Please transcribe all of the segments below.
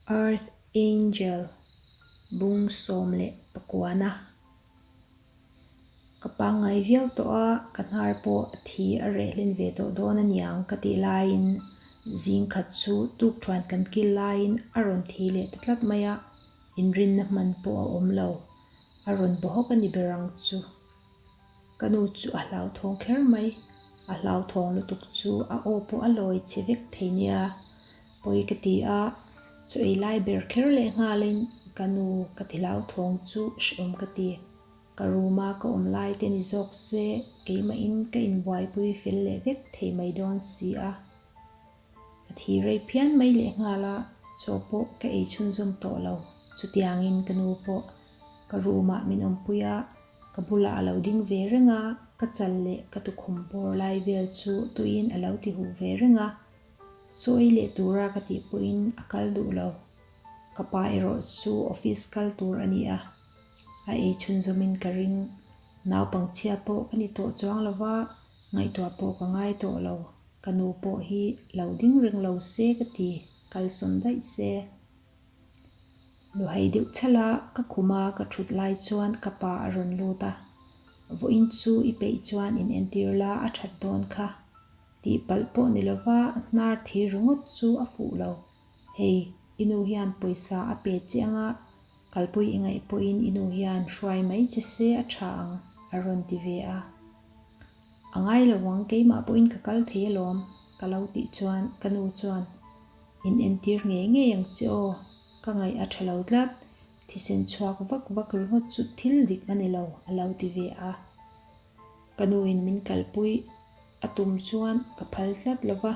Earth Angel bung 19. Ka pangngai viau tawh a, ka hnar pawh a thi a reh hlen ve tawh dawn a niang ka tih laiin zing khat chu tukthuan kan kil laiin a rawn thi leh ta tlat mai a, inrinna hman pawh a awm lo. A rawn baw hawk a ni ber ang chu. Ka nu chu a hlauthawng kher mai. A hlauthawng lutuk chu a aw pawh a lawi chhe vek thei nia. Pawi ka ti a, chaw ei lai ber kher leh nghalin ka nu ka ti hlauthawng chu hrehawm ka ti. Ka room a ka awm lai te ni zawk se keimahin ka inbuaipui fel leh vek thei mai dawn si a. A thi rei phian mai lehnghal a, chaw pawh ka ei chhunzawm tawh lo. Chutiangin ka nu pawh ka room ah min awmpui a, ka bulah a lo ding ve reng a, ka chal leh ka tukhum bawr lai vel chu tuiin a lo ti huh ve reng a. Chaw ei leh tura ka tih pawhin a kal duh lo. Ka pa erawh chu office kal tur a ni a, a ei chhunzawmin ka ring. Naupangchhia pawh ka ni tawh chuang lo va, ngaihtuah pawh ka ngai tawh lo. Ka nu pawh hi lo ding reng lo se ka ti, kalsawn daih se. Luhai deuh chhala ka khuma ka thut lai chuan ka pa a rawn lut a, Vawiin chu i peih chuan in entir la a that dawn kha. Tih palh pawh ni lova hnar thir ringawt chu a fuh lo. Hei, i nu hian pawisa a pe che anga kalpui i ngaih pawhin i nu hian hruai mai che se a tha ang, a rawn ti ve a. A ngai lo ang, keimah pawhin ka kal thei alawm, ka lo tih chuan ka nu chuan, In entir ngei ngei ang che aw, ka ngaih a tha lo tlat, thisen chhuak vak vak ringawt chu thil dik a ni lo, a lo ti ve a. Ka nuin min kalpui a tum chuan ka phal tlat lo va,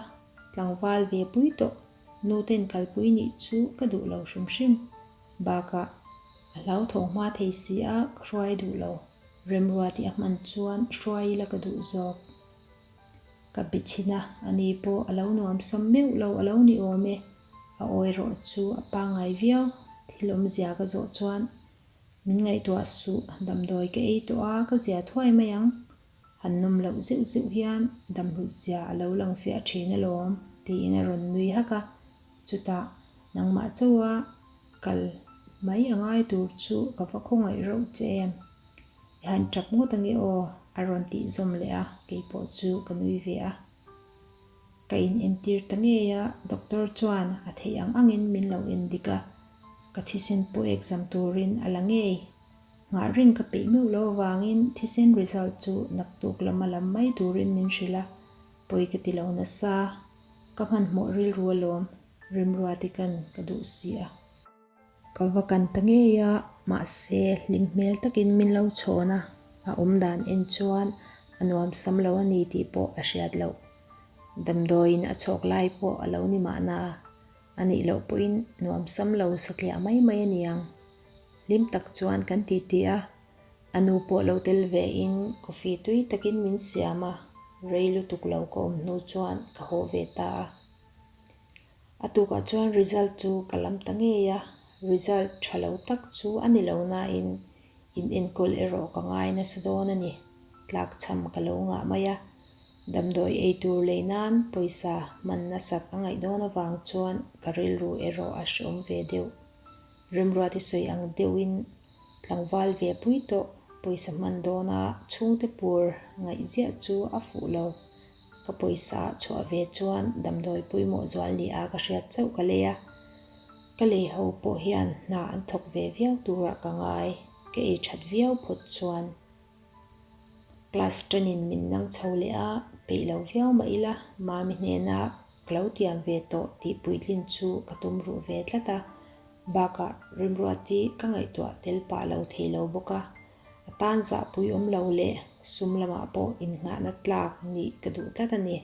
tlangval ve pui tawh, nuten kalpui nih chu ka duh lo hrim hrim. Bakah, a hlauthawng hma thei si a, ka hruai duh lo. Remruati a hman chuan hruai ila ka duh zawk. Ka be chhin a, ani pawh a lo nuam sam meuh lo a lo ni awm e. A awi erawh chu a pangngai viau, thil awmzia ka zawh chuan min ngaihtuah suh, damdawi ka ei tawh a, ka zia thuai mai ang. Han nawm loh zeuh zeuh hian damhlut zia a lo lang fiah thin alawm, tiin a rawn nui hak a. Chutah nangmah chauha kal mai a ngai tur chu ka va khawngaih reuh che em? I han tap ngawt ange aw, a rawn tih zawm leh a, keipawh chu ka nui ve a. Ka in entir ta ngei a, doctor chuan a theih ang angin min lo en dik a, ka thisen pawh exam turin a la ngei. Nghah reng ka peih meuh lo avangin thisen result chu naktuk lama lam mai turin min hrilh a, pawi ka ti lo nasa. Ka hmanhmawh rilru alawm, Remruati kan ka duh si a. Ka va kan ta ngei a, mahse hlim hmel takin min lo chhawn a, a awm dan en chuan a nuam sam lo a ni tih pawh a hriat loh. Damdawiin a chhawk lai pawh a lo ni mahna, a nih loh pawhin nuam sam lo satliah mai mai a niang. Hlim tak chuan kan titi a, a nu pawh lo tel ve in coffee tui takin min siam a, rei lutuk lo ka awm hnu chuan ka haw ve ta a. A tukah chuan result chu ka lam ta ngei a, result tha lo tak chu a ni lo nain in enkawl erawh ka ngai nasa dawn a ni. Tlakchham ka lo ngah mai a, damdawi ei tur lei nan pawisa hman nasat a ngaih dawn avang chuan ka rilru erawh a hreawm ve deuh. Remruati sawi ang deuhin tlangval ve pui tawh pawisa hman dawna chhungte pur ngaih ziah chu a fuh lo. Ka pawisa chhuah ve chuan damdawi pawimawh zual ni a ka hriat chauh ka lei a. Ka lei ho pawh hian hna an thawk ve viau turah ka ngai, ka ei that viau phawt chuan. Class ṭanin min nang chho leh a, peih lo viau mah ila Mami hnena ka lo tiam ve tawh tih puitlin chu ka tum ruh ve tlat a. Bakah Rimruati ka ngaihtuah tel pah lo thei lo bawk a. A tan zahpui awm lo leh sum lamah pawh innghahna tlak nih ka duh tlat a ni.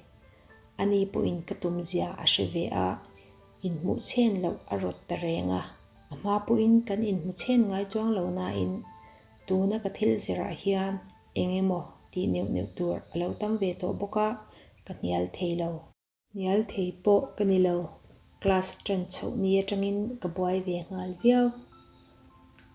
Ani pawhin ka tumzia a hre ve a, inhmuh chhen loh a rawt ta reng a. A hma pawhin kan inhmu chhen ngai chuang lo nain tuna ka thil zirah hian eng emaw tih neuh neuh tur a lo tam ve tawh bawk a, ka hnial thei lo. Hnial thei pawh ka ni lo, class ṭan chhoh ni aṭangin ka buai ve nghal viau.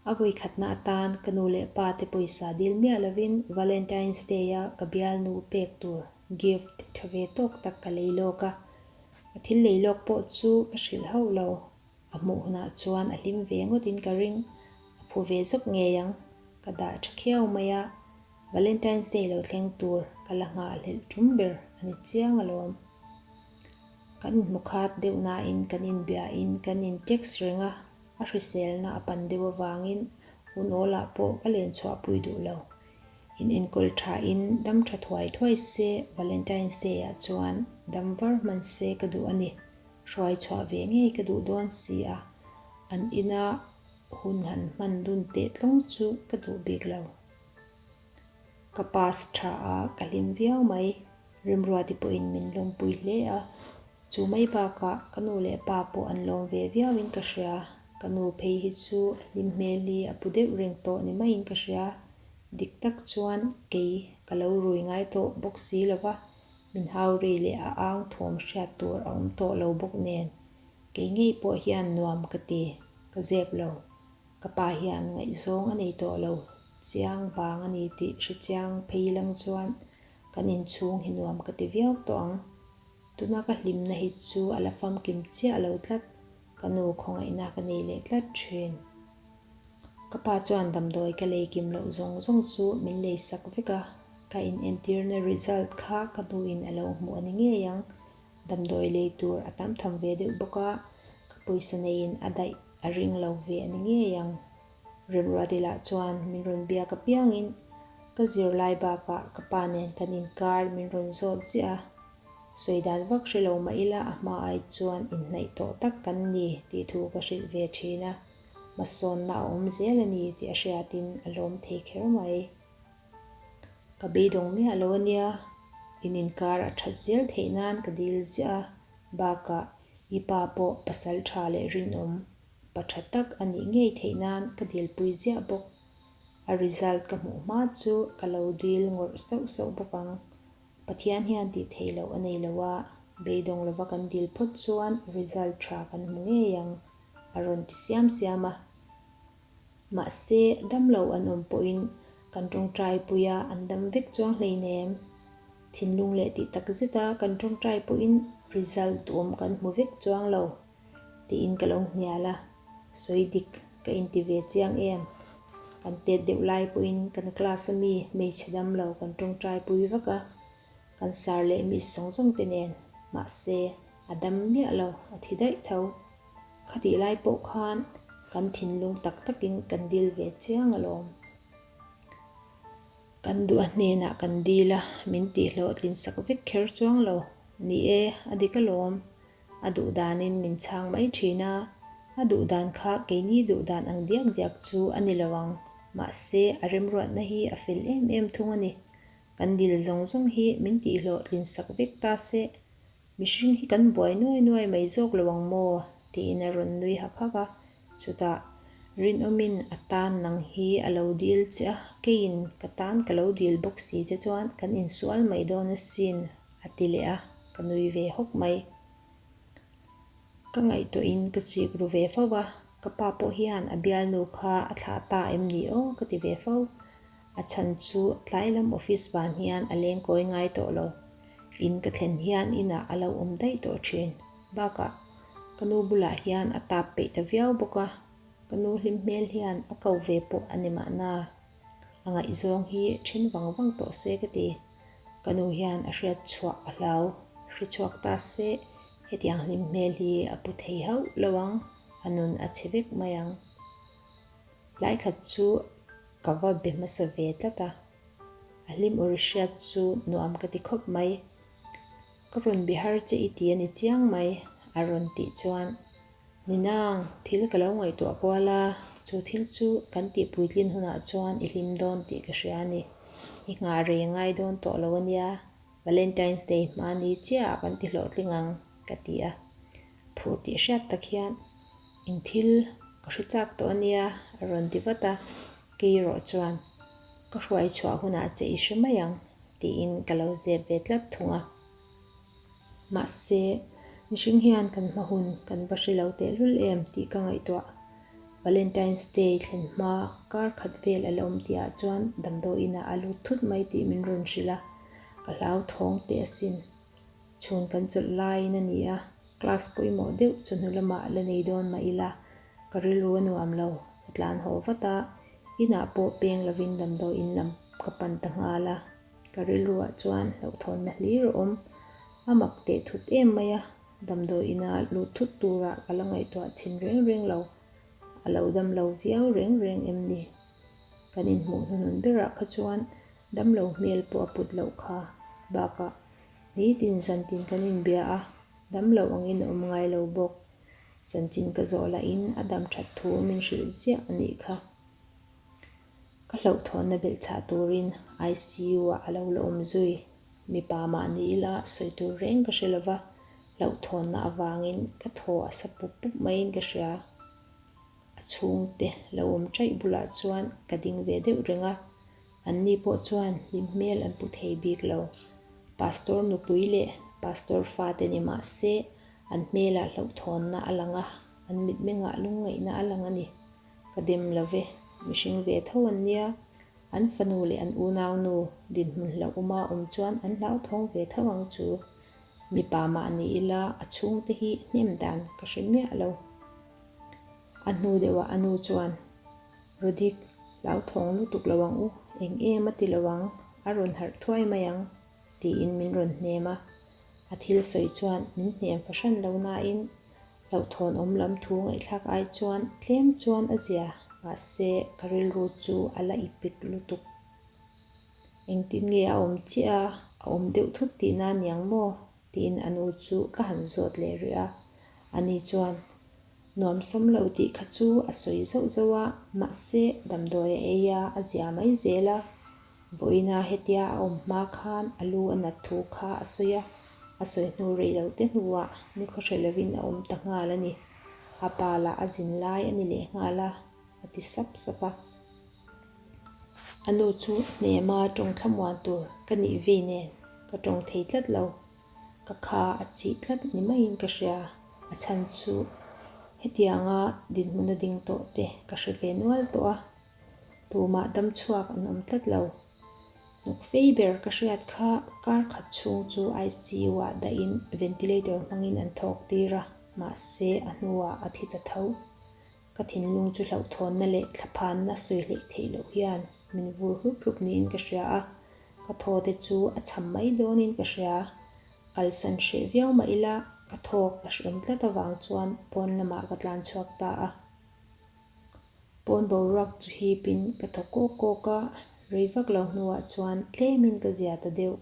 A vawikhatna atan ka nu leh pa te pawisa dil miah lovin Valentine's Day-a ka bialnu pek tur gift ṭha ve tawk tak ka lei lawk a. Ka thil lei lawk pawh chu ka hrilh hauh lo. A hmuh hunah chuan a hlim ve ngawtin ka ring. A phu ve zawk ngei ang. Ka dah tha khiau mai a, Valentine's Day lo thleng tur ka la nghahhlelh tum ber a ni chiang alawm. Kan inhmu khat deuh nain kan inbiain kan in text reng a, a hriselna a pan deuh avangin hun awlah pawh ka len chhuahpui duh lo. In enkawl thain dam tha thuai thuai se Valentine's Day ah chuan dam var hman se ka duh a ni. Hruai chhuah ve ngei ka duh dawn si a, an ina hun han hman dun teh tlawng chu ka duh bik lo. Ka pass tha a, ka hlim viau mai. Rimruati pawhin min lawmpui hle a, chu mai bakah ka nu leh pa pawh an lawm ve viauin ka hria. Ka nu phei hi chu hlim hmel hi a pu deuh reng tawh ni maiin ka hria. Dik tak chuan kei ka lo rui ngai tawh bawk si lo va, min hau ri leh a ang thawm hriat tur a awm tawh lo bawk nen. Kei ngei pawh hian nuam ka ti, ka zep lo. Ka pa hian ngaihzawng a nei tawh lo, chiang vang a ni tih hre chiang phei lang chuan kan inchhung hi nuam ka ti viau tawh ang. Tuna ka hlimna hi chu a la famkim chiah lo tlat, ka nu khawngaihna ka nei leh tlat thin. Ka pa chuan damdawi ka lei kim loh zawng zawng chu min lei sak vek a, ka inentirna result kha ka nuin a lo hmuh a ni ngei ang. Damdawi lei tur a tam tham ve deuh bawk a, ka pawisa neiin a daih a ring lo ve a ni ngei ang. Remruati lah chuan min rawn biak apiangin ka zirlai bakah ka pa nen kan inkar min rawn zawt ziah a, sawi dan vak hre lo mah ila a hma ai chuan inhnaih tawh tak kan ni tih thu ka hrilh ve thin a, hmasawnna a awm zel a ni tih a hriatin a lawm thei kher mai. Ka beidawng miah lo a nia, in inkar a that zel theih nan ka dil ziah a, bakah i pa pawh pasal tha leh rinawm pa tha tak a nih ngei theih nan ka dilpui ziah bawk. A result ka hmuh hma chu ka lo dil ngawrh sauh sauh bawk ang. Pathian hian tih theih loh a nei lo a, beidawng lova kan dil phawt chuan result tha kan hmu ngei ang, a rawn ti siam siam a. Mahse, damlo an awm pawhin kan tawngtai pui a, an dam vek chuang hleinem. Thinlung leh tih tak zeta kan tawngtai pawhin result duhawm kan hmu vek chuang lo, tiin ka lo hnial a, sawi dik ka inti ve chiang em? Kan tet deuh lai pawhin kan class a mi hmeichhe damlo kan tawngtai pui vak a, kan sar leh miss zawng zawng te nen, mahse, a dam miah lo, a thi daih tho. Khatih lai pawh khan kan thinlung tak takin kan dil ve chiang alawm. Kan duh a hnenah kan dil a, min tihhlawhtlin sak vek kher chuang lo. Ni e, a dik alawm. A duh danin min chhang mai thin a, a duh dan kha keini duh dan ang diak diak chu a ni lo ang. Mahse, a remruatna hi a fel em em thung a ni. Kan dil zawng zawng hi min tihhlawhtlin sak vek ta se, Mihring hi kan buai nuai nuai mai zawk lo ang maw? tiin a rawn nui hak hak a. Chutah, Rinawmin a tan nang hi a lo dil che a, keiin ka tan ka lo dil bawk si che chuan kan insual mai dawn asin, a ti leh a, ka nui ve hawk mai. Ka ngaihtuahin ka chik ru ve fo a, ka pa pawh hian a bialnu kha a thlah ta em ni aw ka ti ve fo. A chhan chu tlai lam office van hian a leng kawi ngai tawh lo. In ka thlen hian inah a lo awm daih tawh thin. Bakah ka nu bulah hian a tap peih ta viau bawk a, ka nu hlim hmel hian a ko ve pawh a ni mahna. A ngaihzawng hi then vang vang tawh se ka ti. Ka nu hian a hriat chhuah a hlau. Hre chhuak ta se hetiang hlim hmel hi a pu thei hauh lo ang, a nun a chhe vek mai ang. Tlai khat chu ka va be hmasa ve tlat a, a hlim uri hriat chu nuam ka ti khawp mai. Ka rawn be har che i ti a ni chiang mai, a rawn tih chuan, Ninang, thil ka lo ngaihtuah kual a, chu thil chu kan tih puitlin hunah chuan i hlim dawn tih ka hria a ni. I nghah rei ngai dawn tawh lo a nia, Valentine's Day hma ni chiahah kan ti hlawhtling ang, ka ti a. Phur tih hriat tak hian eng thil ka hre chak tawh a nia a rawn ti vat a, kei erawh chuan ka hruai chhuah hunah che i hre mai ang tiin ka lo zep ve tlat thung a. Mahse, mihring hian kan hma hun kan va hre lo tehlul em tih ka ngaihtuah. Valentine's Day thlen hma kar khat vel a la awm tihah chuan damdawiinah a lut thut mai tih min rawn hrilh a, ka hlauthawng teh asin. Chhun kan chawlh laiin a ni a, Class pawimawh deuh chawhnu lamah la nei dawn mah ila, ka rilru a nuam lo. Ka tlan haw vat a, inah pawh peng lovin damdawi in lam ka pan ta nghal a. Ka rilruah chuan hlauhthawnna hlir a awm. A mak teh thut em mai a, damdawi ina lut thut turah ka la ngaihtuah chhin reng reng lo. A lo dam lo viau reng reng em ni? Kan inhmuh hnuhnun berah kha chuan damlo hmel pawh a put loh kha. Bakah nitin zantin kan inbia a, damlo angin a awm ngai lo bawk. Chanchin ka zawh lahin a dam that thu min hrilh ziah a nih kha. Ka hlauhthawnna belh chhah turin ICU-ah a lo la awm zui. Mipa mah ni ila sawi tur reng ka hre lova, hlauhthawnna avangin ka thaw a sa pup pup maiin ka hria. A chhungte lo awm chaih bulah chuan ka ding ve deuh reng a, anni pawh chuan hlim hmel an pu thei bik lo. Pastor nupui leh Pastor fate ni mah se an hmelah hlauhthawnna a lang a, an mitmengah lungngaihna a lang a ni. Ka dem lo ve, mihring ve tho an nia, an fanu leh an unaunu dinhmun hlauhawma awm chuan an hlauthawng ve tho ang chu. Mipa mah ni ila a chhungte hi hnem dan ka hre miah lo. A hnu deuhah a nu chuan, Rudik, hlauthawng lutuk lo ang u, eng em a ti lo ang, a rawn harh thuai mai ang, tiin min rawn hnem a. A thil sawi chuan min hnem fahran lo nain Hlauhthawn awm lam thu ngaihthlak ai chuan tlem chuan a zia, mahse ka rilru chu a la i pik lutuk. Engtin nge a awm chiah a, a awm deuh thut tihna aniang maw? tiin a nu chu ka han zawt leh rih a. Ani chuan, Nuamsam lo tih kha chu a sawi zauh zauh a, mahse damdawi a ei a, a zia mai zel a. Vawiina hetia a awm hma khan a lu a nat thu kha a sawi a, a sawi hnu rei lo te hnuah nikhaw hre lovin a awm ta nghal a ni. A pa lah a zin lai a ni leh nghal a, a ti sap sap a. A nu chu hnema tawng thlamuan tur ka nih vei nen ka tawng thei tlat lo. Ka kha a chih tlat ni maiin ka hria. A chhan chu hetianga dinhmun a ding tawh te ka hre ve nual tawh a. Tumah dam chhuak an awm tlat lo. Hnuk fei ber ka hriat kha kar khat chhung chu ICU ah dahin ventilator hmangin an thawk tir a, mahse a hnuah a thi ta tho. Ka thinlung chu hlauhthawnna leh thlaphanna sawi hleih theih loh hian min vur hlup hlup niin ka hria a, ka thaw te chu a cham mai dawnin ka hria. Kalsan hreh viau mah ila ka thawk a hreawm tlat avang chuan pawn lamah ka tlan chhuak ta a. Pawn boruak chu hipin ka thaw kawk kawk a, rei vak lo hnuah chuan tlemin ka zia ta deuh.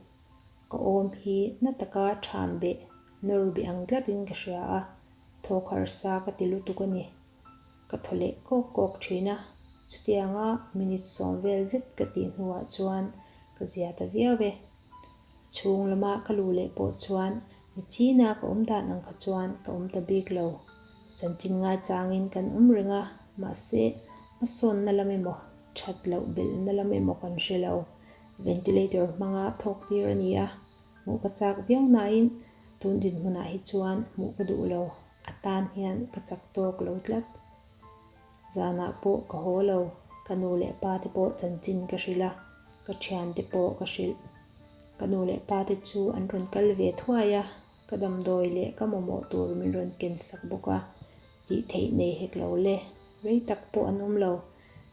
Ka awm hi na taka ṭham beh, nawr beh ang tlatin ka hria a, thawk harsa ka ti lutuk a ni. Ka thaw leh kawk kawk ṭhin a, chutianga minute sawm vel zet ka tih hnuah chuan ka zia ta viau e. A chhung lama ka luh leh pawh chuan nichina ka awm dan ang kha chuan ka awm ta bik lo. Chanchin ngaichangin kan awm reng a, mahse hmasawnna lam emaw, that loh belhna lam emaw kan hre lo. Ventilator hmanga thawk tir a ni a, hmuh ka chak viau nain tun dinhmunah hi chuan hmuh ka duh lo, a tan hian ka chak tawk lo tlat. Zanah pawh ka haw lo, ka nu leh pa te pawh chanchin ka hrilh a, ka thiante pawh ka hrilh. Ka nu leh pa te chu an rawn kal ve thuai a, ka damdawi leh ka mamawh tur min rawn ken sak bawk a, tih theih nei hek lo le, rei tak pawh an awm lo,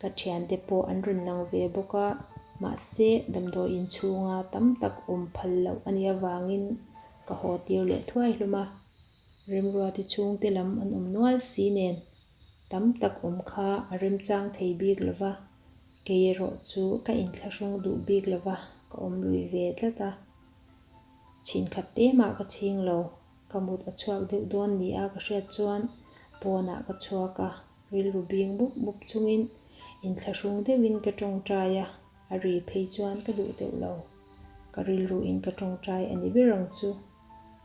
ka thiante pawh an rawn lang ve bawk a, mahse damdawi inchhunga tam tak awm phal loh a nih avangin ka haw tir leh thuai hlawm a. Remruati chhungte lam an awm nual si nen tam tak awm kha a remchang thei bik lo va, kei erawh chu ka inthlahrung duh bik lo va, ka awm lui ve tlat a. Chhin khat te mah ka chhing lo, ka mut a chhuak deuh dawn ni a ka hriat chuan pawnah ka chhuak a, rilru bing bup bup chungin inthlahrung deuhin ka tawngtai a, a ri phei chuan ka duh deuh lo. Ka rilruin ka tawngtai a ni ber ang chu.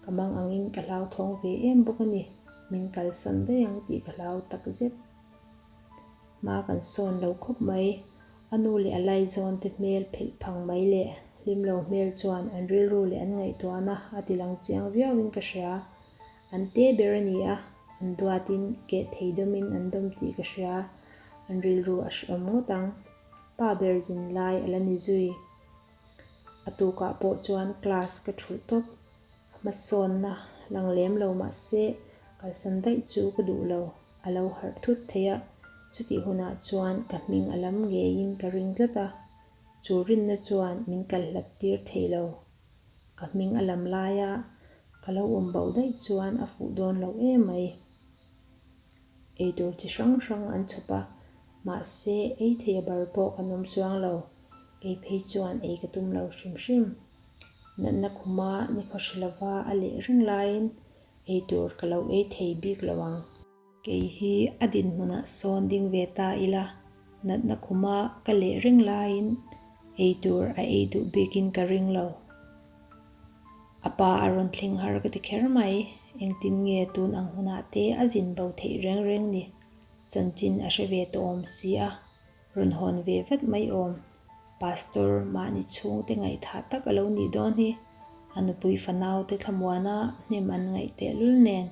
Ka mang angin ka hlauthawng ve em bawk a ni, min kalsan daih ang tih ka hlau tak zet. Hma kan sawn lo khawp mai, a nu leh a laizawn te hmel phelh phang mai leh hlim lo hmel chuan an rilru leh an ngaihtuahna a ti lang chiang viauin ka hria. An te ber a ni a, an duatin keh thei dawmin an dawm tih ka hria, an rilru a hreawm ngawt ang. Pa ber zin lai a la ni zui. A tukah pawh chuan class ka thulh tawp. Hmasawnna Lang lem lo mah se kalsan daih chu ka duh lo. A lo harh thut thei a, chutih hunah chuan ka hming a lam ngeiin ka ring tlat a, chu rinna chuan min kal hlat tir thei lo. Ka hming a lam laia ka lo awm bo daih chuan a fuh dawn lo em mai. Eitur chi hrang hrang an chhawp a, mahse ei thei a bar pawh kan awm chuang lo, kei phei chuan ei ka tum lo hrim hrim. Natna khuma nikhaw hre lova a leh reng laiin eitur ka lo ei thei bik lo ang. Kei hi a dinhmunah sawn ding ve ta ila, natna khuma ka leh reng laiin eitur a ei duh bikin ka ring lo. A pa a rawn thleng har ka ti kher mai, engtin nge tun ang hunah te a zin bo theih reng reng ni? Chanchin a hre ve tawh awm si a, rawn hawn ve vat mai awm. Pastor mahni chhungte ngaihthah tak a lo nih dawn hi, a nupui fanaute thlamuana hnem an ngaih tehlul nen.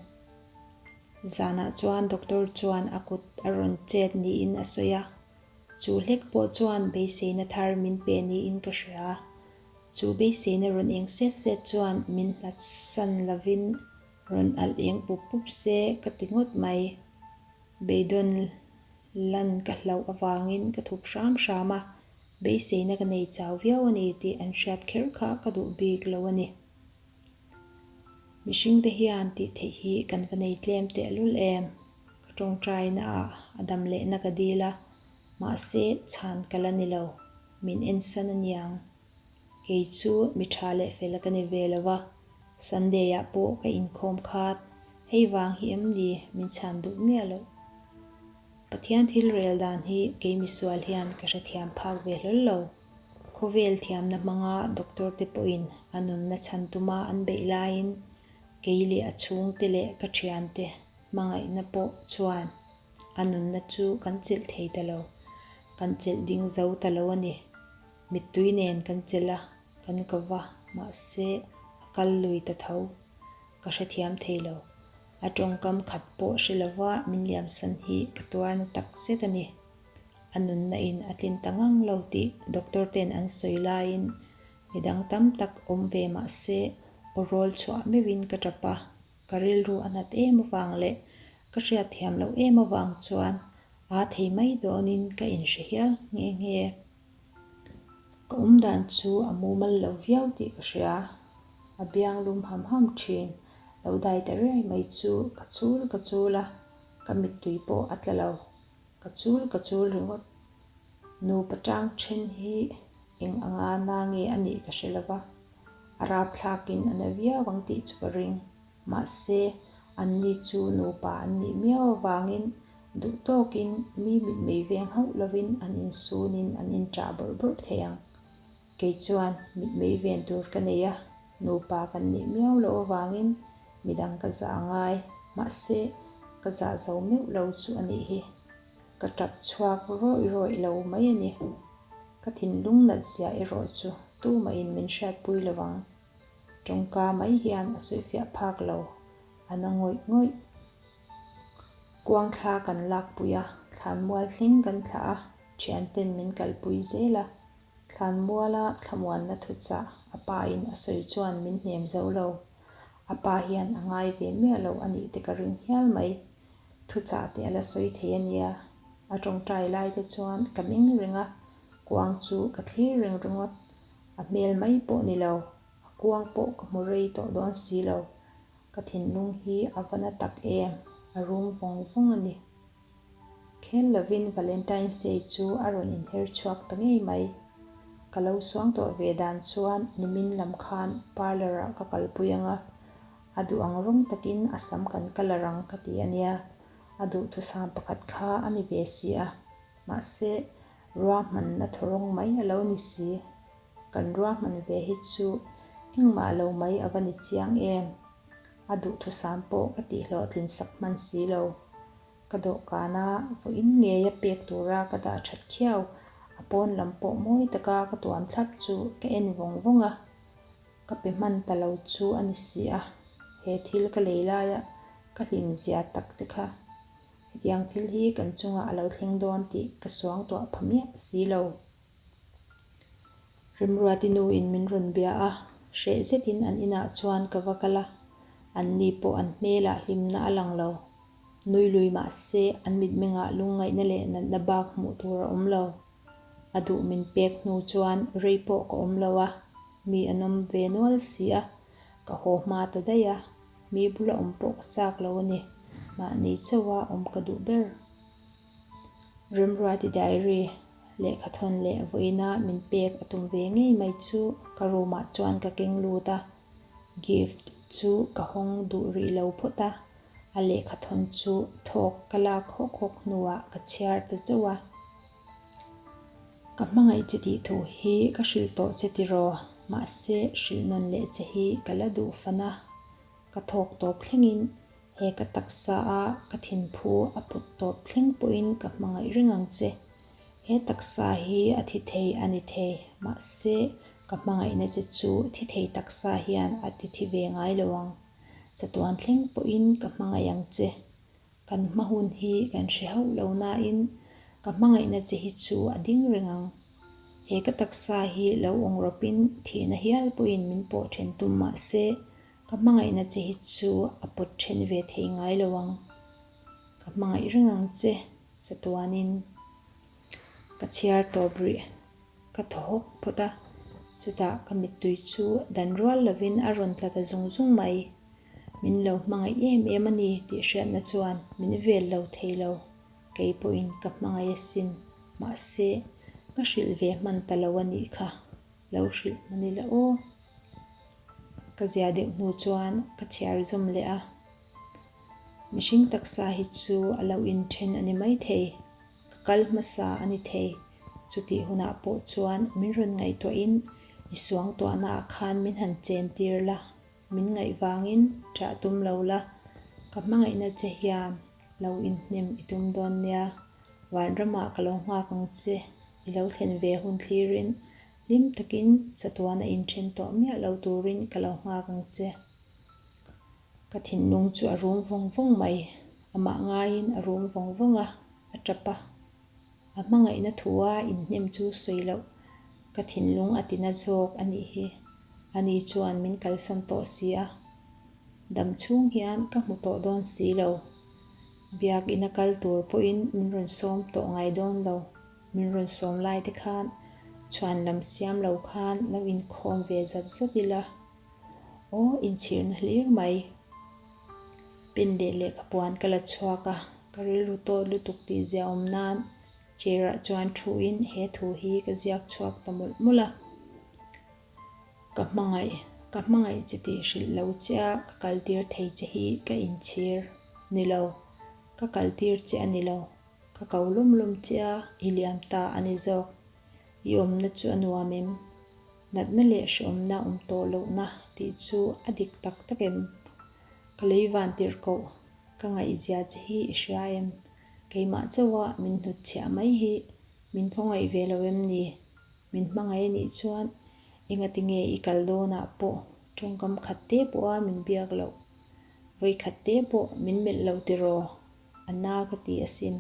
Zanah chuan doctor chuan a kut a rawn chet niin a sawi a, chu hlek pawh chuan beiseina thar min pe niin ka hria. Chu beiseina rawn eng set set chuan min hlat san lovin rawn alh eng pup pup se ka ti ngawt mai. Beidawn lan ka hlauh avangin ka thup hram hram a, beiseina ka nei chau viau a ni tih an hriat kher kha ka duh bik lo a ni. Mihringte hian tih theih hi kan va nei tlem tehlul em? Ka tawngtaina ah a dam lehna ka dil a, mahse chhan ka la ni lo, min ensan a niang. Kei chu mi tha leh fel ka ni ve lo va, Sunday ah pawh ka inkhawm khat, hei vang hi em ni min chhan duh miah loh. Pathian thil rel dan hi kei misual hian ka hrethiam phak ve hlawl lo. Khawvel thiamna hmanga doctor te pawhin a nunna chhan tuma an beih laiin kei leh a chhungte leh ka thiante hmangaihna pawh chuan a nunna chu kan chelh thei ta lo, kan chelh ding zo ta lo a ni. Mittui nen kan chelh a, kan ko va, mahse a kal lui ta tho. Ka hrethiam thei lo. A tawngkam khat pawh hre lova min liamsan hi ka tuarna tak zet a ni. A nunna in a tlin ta ngang lo tih doctor ten an sawi laiin midang tam tak awm ve mah se aw rawl chhuah meuhin ka tap a, ka rilru a nat em avang leh ka hriat thiam loh em avang chuan aa thei mai dawnin ka inhre hial nghe nghe. Ka awm dan chu a mumal lo viau tih ka hria, a biang lum ham ham thin lo dai ta riai mai chu ka chul ka chul a, ka mittui pawh a tla lo. Ka chul ka chul ringawt. Nupa tang then hi eng anga na nge a nih ka hre lo va, a rapthlakin a na viau ang tih chu ka ring. Mahse, anni chu nupa an nih miau avangin duh tawkin mi mitmei veng hauh lovin an insunin an inṭah bawrh bawrh thei ang. Kei chuan mitmei ven tur ka nei a, nupa kan nih miau loh avangin midang ka zah a ngai, mahse ka zah zo meuh lo chu a nih hi. Ka tap chhuak rawih rawih lo mai a ni. Ka thinlung nat zia erawh chu tumahin min hriatpui lo ang. Tawngka mai hian a sawifiah phak lo, a na ngawih ngawih. Kuang thla kan lakpui a, thlanmual thleng kan thlah a, thianten min kalpui zel a. Thlanmuala thlamuanna thuchah a pa in a sawi chuan min hnem zo lo. A pa hian a ngai ve miah lo a nih te ka ring hial mai. Thuchah te a la sawi thei a nia. A tawngtai lai te chuan ka meng reng a, kuang chu ka thlir reng ringawt. A hmel mai pawh ni lo, a kuang pawh ka hmu rei tawh dawn si lo. Ka thinlung hi a va na tak em, a rum vawng vawng a ni. Khel lovin Valentine's Day chu a rawn inher chhuak ta ngei mai. Ka lo suang tawh ve dan chuan nimin lam khan parlour ah ka kalpui ang a, a duh ang rawng takin a sam kan colour ang ka ti a nia, a duhthusam pakhat kha a ni ve si a, mahse ruahmanna thawrawng mai a lo ni si. Kan ruahman ve hi chu engmah lo mai a va ni chiang em? A duhthusam pawh ka tihhlawhtlin sak hman si lo. Ka dawhkana vawiin ngeia pek tura ka dah that khiau, a pawn lam pawh mawi taka ka tuam thlap chu ka en vawng vawng a. Ka pe hman ta lo chu a ni si a, he thil ka lei laia ka hlim zia tak te kha. Hetiang thil hi kan chungah a lo thleng dawn tih ka suangtuah pha miah si lo. Remruati nuin min rawn bia a, hreh zetin an inah chuan ka va kal a. Anni pawh an hmelah hlimna a lang lo. Nui lui mah se an mitmengah lungngaihna leh natna bak hmuh tur a awm lo. A duh min pek hnu chuan rei pawh ka awm lo a, mi an awm ve nual si a, ka haw hma ta daih a, mi bula awm pawh ka chak lo a ni, mahni chauha awm ka duh ber. Remruati diary lehkhathawn leh vawiina min pek a tum ve ngei mai chu ka room ah chuan ka keng lut a, gift chu ka hawng duh rih lo phawt a, a lehkhathawn chu thawk ka lak hawk hawk hnuah ka chhiar ta chauh a. Ka hmangaih che tih thu hi ka hrilh tawh che tiraw, mahse hrilh nawn leh che hi ka la duh fan a, ka thawk tawp thlengin he ka taksa a ka thinphu a put tawp thleng pawhin ka hmangaih reng ang che. He taksa hi a thi thei a ni thei, mahse ka hmangaihna che chu thi thei taksa hian a ti thi ve ngai lo ang. Chatuan thleng pawhin ka hmangaih ang che. Kan hma hun hi kan hre hauh lo nain ka hmangaihna che hi chu a ding reng ang. He ka taksa hi lo awng rawpin thihna hial pawhin min pawh then tum mah se ka hmangaihna che hi chu a pawt then ve thei ngai lo ang. Ka hmangaih reng ang che chatuanin ka chhiar tawp rih. Ka thaw hawk phawt a, chutah ka mittui chu dan rual lovin a rawn tla ta zung zung mai. Min lo hmangaih em em a ni tih hriatna chuan min vel lo thei lo. Kei pawhin ka hmangaih asin, mahse ka hrilh ve hman ta lo a nih kha, lo hrilh hman ila aw. Ka zia deuh hnu chuan ka chhiar zawm leh a, mihring taksa hi chu a lo inthen a ni maithei. Ka kal hmasa a ni thei. Chutih hunah pawh chuan min rawn ngaihtuahin i suangtuahnaah khan min han chen tir la, min ngaih vangin ṭah tum lo la, ka hmangaihna che hian lo inhnem i tum dawn nia. Vanramah ka lo nghak ang che, i lo thlen ve hun thlirin hlim takin chatuana inṭhen tawh miah lo turin ka lo nghak ang che. Ka thinlung chu a rum vawng vawng mai. Amah ngaiin a rum vawng vawng a, a tap a. A hmangaihna thua inhnem chu sawi loh ka thinlung a tina zawk a nih hi. Ani chuan min kalsan tawh si a. Dam chhung hian ka hmu tawh dawn si lo. Biakina kal tur pawhin min rawn sawm tawh ngai dawn lo. Min rawn sawm lai te khan chhuan lam siam lo khan lo inkhawm ve zat zat ila. Aw inchhirna hlir mai. Pen leh lehkhapuan ka la chhuak a, ka rilru tawt lutuk tih zia awm nan chair ah chuan thu in he thu hi ka ziak chhuak ta mawlh mawlh a. Ka hmangaih, ka hmangaih che tih hrilh lo che a ka kal tir thei che hi ka inchhir ni lo, ka kal tir che a ni lo, ka ko lawm lawm che a i liam ta a ni zawk, i awmna chu a nuam em? Natna leh hreawmna awm tawh lohna tih chu a dik tak tak em? Ka lei van tirh koh, ka ngaihzia che hi i hria em? Keimah chauha min hnutchhiah mai hi min khawngaih ve lo em ni? Min hmangaih a nih chuan engati nge i kal dawnah pawh tawngkam khat te pawha min biak loh? Vawi khat te pawh min melh lo tiraw? A na ka ti asin.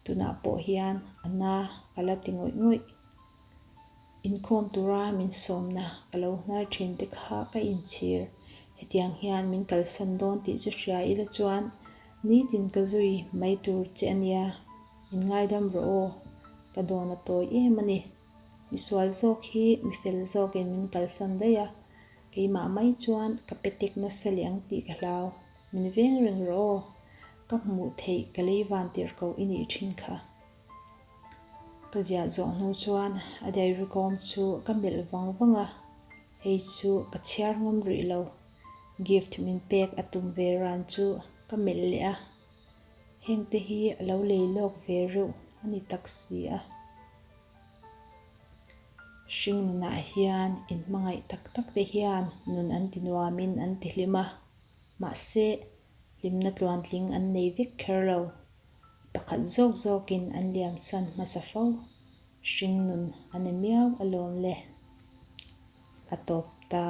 Tunah pawh hian a na ka la ti ngawih ngawih. Inkhawm tura min sawmna ka lo hnar thin te kha ka inchhir. Hetiang hian min kalsan dawn tih chu hria ila chuan nitin ka zui mai tur che a nia. Min ngaidam rawh aw, ka dawn a tawi em a ni. Misual zawk hi mi fel zawkin min kalsan daih a, keimah mai chuan ka pe tek nasa leh ang tih ka hlau. Min veng reng rawh aw, ka hmuh theih ka lei van tirh koh i nih thin kha. Ka ziah zawh hnu chuan a diary kawm chu ka melh vang vang a, hei chu ka chhiar ngawm rih lo. Gift min pek a tum ve ran chu ka melh leh a, heng te hi a lo lei lawk ve reuh a ni tak si a. Hring nunah hian inhmangaih tak tak te hian nun an ti nuamin an ti hlim a, mahse hlimna tluantling an nei vek kher lo. Pakhat zawk zawkin an liamsan hmasa fo. Hring nun a ni miau alawm le. A tawp ta.